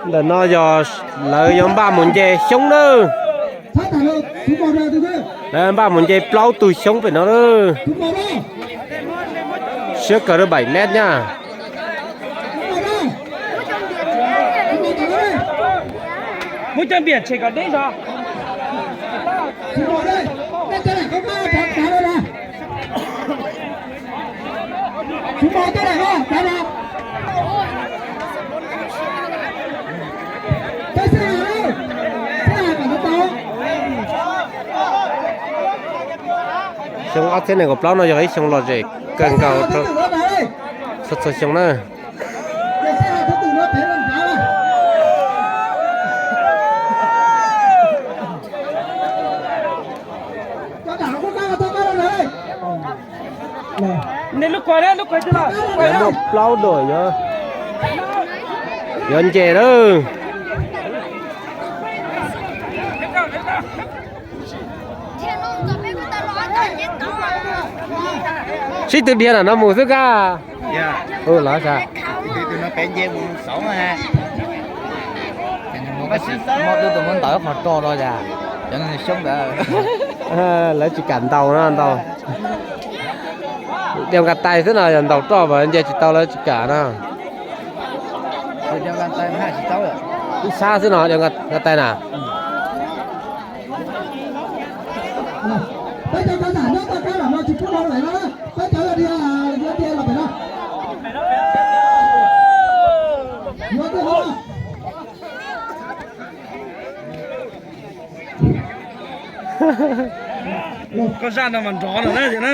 Ntawm no yog lawv yuav npaj mus nce xyoob nawb. Lawv npaj mus nce plaub tug xyoob pem no nawb. Siab kawg, lawv bảy mét nha. Muab cov npiam tshem kom deb zog. Xyoo ob txhiab nees nkaum plaub no yog ib xyoo lom zem kawg nkaus rau txhua txhua xyoo na. Muaj plaub duam yuav nce lawm. Sib tw dhia ntawm no mus xwb kab. Ua los sav. Muaj tus muab ntaus qhov rog rau yam cov xyoob ntawd. Lawv tsis kam ntaus no ntaus. Diav nkas tais xwb no yog ntaus roj mas nce tsis tau, lawv tsis kam no. Ib sab xwb no diav nkas tais na. Koj zaj no mas nrov lawm na.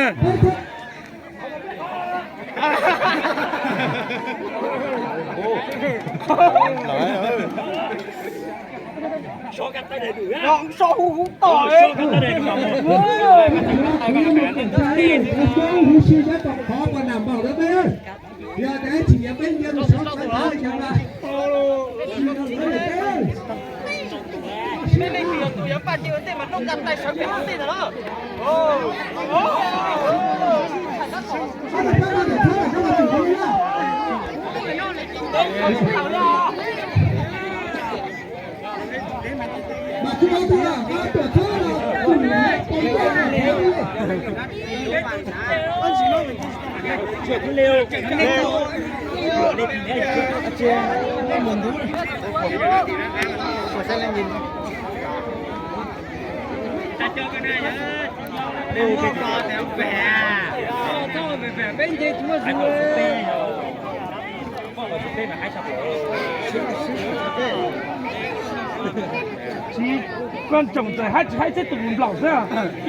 Koj tsoom txawm haib tsis haib xwb tus nplaum xwb,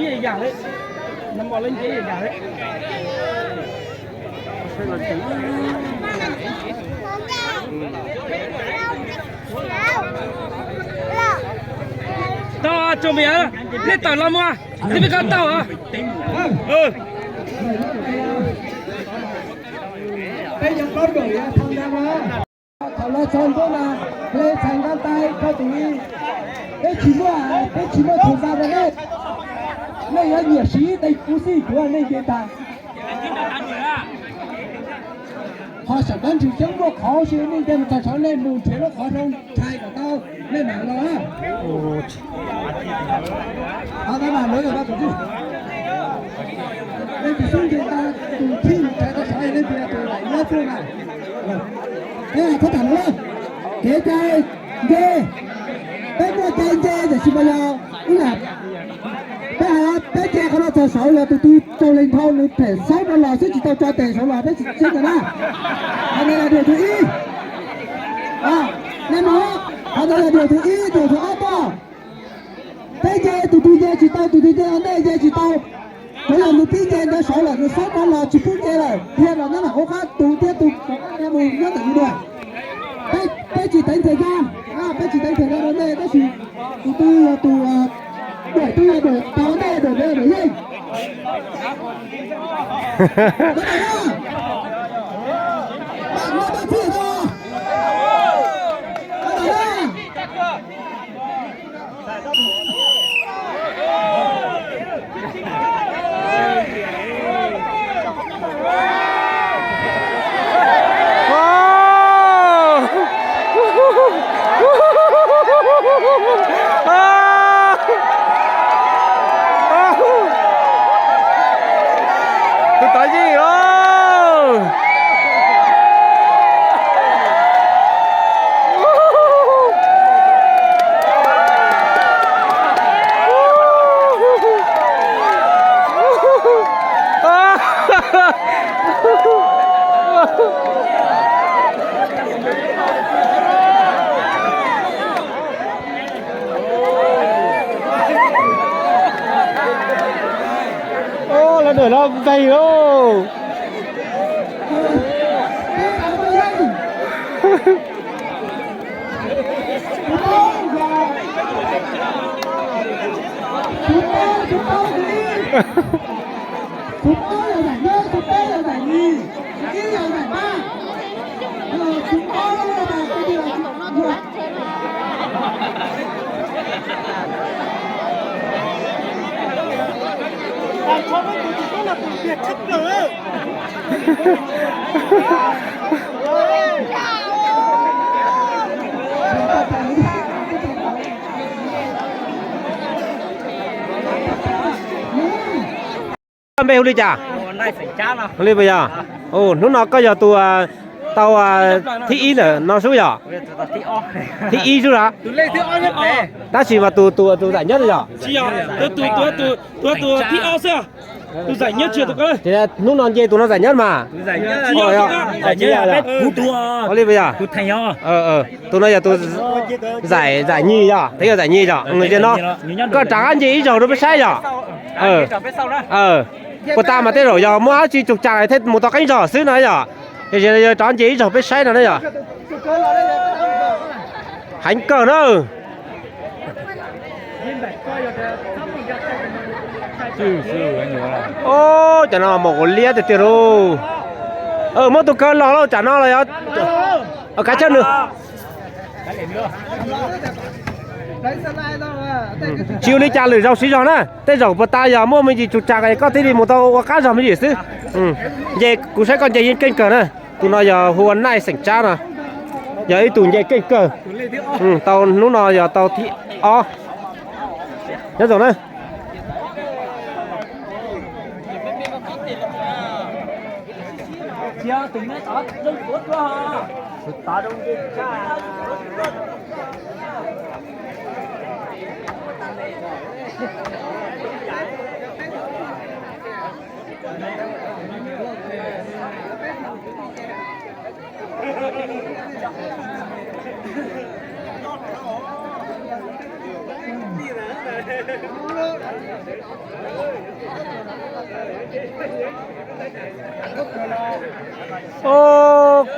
ib yam yam li, nws mos lawv nce ib yam yam li. Tau tsoom me, nej tawm los mus, tsis peb koj tau. Thaum los txog ntua mas hle txhais nqaij tais rau tus, peb tsis muaj, peb tsis muaj txhais nqaij rau nej. Nej yuav nyiam siv tes kuv xij kuv nej nce tag. Ho saum dab ntsis xyoob muaj qhov si, nej nce mus txog saud nej mus nrhiav lub qhov zoo tshais kom tau, nej mam los. Qhov ntawd mas lawv yog tus, nej tus xub nce tau tus thij mus tshais tau saud, nej tus yog tus laim nyob xwb na. Peb txhob tham lawm, kev cai nce, peb muaj cai nce tiam sis mas yog ib yam peb hais, peb nce qhov no txog saud yog tus twg raug leeg dhau nws phem xaub rau los xwb, tsis tau tso tes saud los peb tsis txeeb ntawd na. Qhov ntawd yog điều thứ ib. Nej mloog, qhov ntawd yog điều thứ ib, điều thứ ob tuaj. Peb nce, tus twg nce tsis tau, tus twg nce ua ntej nce tsis tau, tsuav yog nws pib nce ntawd saud lawm nws xaub rau los tsis pub nce lawm, dhia los nyob ntawm hauv qab tus thiab tus mus nyob ntawm nws dua. Peb tsis teev them zog, peb tsis teev them zog rau nej tab sis tus twg yog tus, duam twg yog duam tau ntej, duam ntawd yog duam yeej. Los veis lauj. Koj npe hu li cas? Hu li puas yog? Hnub no koj yog tus tau thib ib ntawm no sub yog? Thib ib sub los? Tab sis mas tus tus tus zais nyab yog? Hnub no nce tus no zais nyab mas. Ua li puas yog? Tus no yog tus zais zais nyig yog, thiab yog zais nyig yog. Koj rov qab nce ib zaug rau peb saib yog. Puas tas mas tej zaum yog muaj dab tsi tsum tsam thiaj mus tau qeeb zog xwb no yog. Yog rov nce ib zaug peb saib no na yog. Heev kawg na. Cov no mus ua liab tiag tiag lauj. Muab tus kawg los lauj, tsam no los yog kav chawj nws. Tsis ua li cas, lwm zaus siv zog na, tej zaum puas tas yog muaj me ntsis tsum tsam koj thiaj li mus tau ua qab zog me ntsis xwb. Nce kuv saib koj nce yeej keej kawg na. Tus no yog hu ua Naij xeem Tsab no, yog ib tug nce keej kawg. Tau hnub no yog tau thib ob. Nyob zoo na.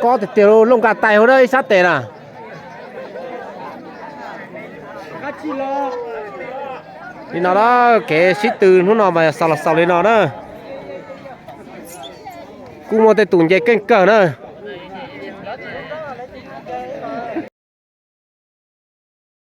Kob tiag tiag, looj nka tais hauv dab ib sab tes na. Li no na, kev sib tw hnub no mas xaus los xaus li no na. Kuj muaj tej tus nce keej kawg na.